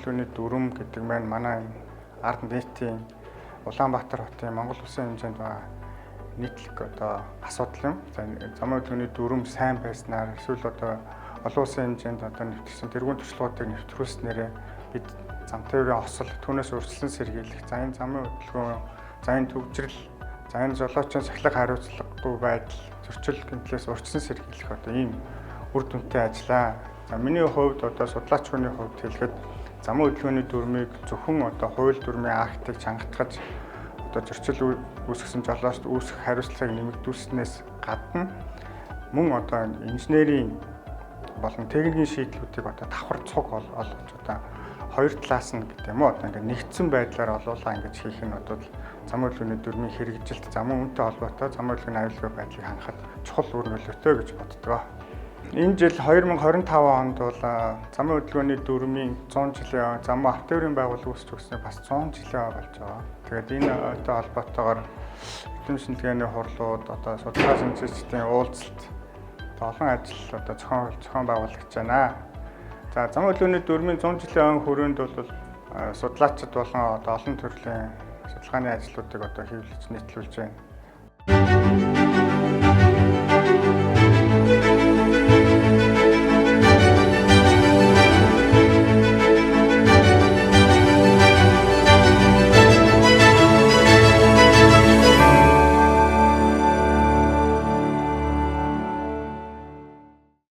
хөдөлгөөний дүрм гэдэг маань манай энэ ард нийтийн Улаанбаатар хотын Монгол улсын хэмжээнд байгаа нийтлэг одоо асуудал юм. За, замын хөдөлгөөний дүрм сайн байснаар эсвэл одоо олон улсын хэмжээнд одоо нэвтэрсэн тэргуун туршлагуудыг нэвтрүүлснээрээ бид зам тээврийн осол, түүнээс урьдчилан сэргийлэх, за энэ замын хөдөлгөөн, за энэ түгжрэл, за энэ жолоочийн сахилга хариуцлагагүй байдал, зөрчил гэмтлээс урьдчилан сэргийлэх одоо ийм үр дүнтэй ажиллаа. За, миний хувьд одоо судлаач хүний хувьд хэлэхэд замын хөдөлгөөний дүрмийг зөвхөн одоо хууль дүрмийн актыг чангатгаж одоо зөрчил үүсгэсэн жолоочд үүсэх хариуцлагыг нэмэгдүүлснээс гадна мөн одоо инженерийн болон техникийн шийдлүүдийг одоо давхар цуг олгож одоо хоёр талаас нь гэдэг юм уу, одоо ингээд нэгдсэн байдлаар олуулаа ингэж хийх нь одоо замын хөдөлгөөний дүрмийн хэрэгжилт, замын үнэтэй холбоотой замын хөдөлгөөний аюулгүй байдлыг хангахад чухал үр нөлөөтэй гэж боддог. Энэ жил 2025 онд бол замын хөдөлгөөний дүрмийн 100 жилийн, замын автотээврийн байгууллага үүсч өгсөний бас 100 жилийн болж байгаа. Тэгээд энэ ойтой холбоотойгоор эрдэм шинжилгээний хурлууд, одоо судалгаа шинжээчдийн уулзалт, олон ажил одоо зохион байгуулагдаж байна. За, замын хөдөлгөөний дүрмийн 100 жилийн өн хүрээнд бол судлаачид болон одоо олон төрлийн судалгааны ажлуудыг одоо хийвлэж нийтлүүлж байна.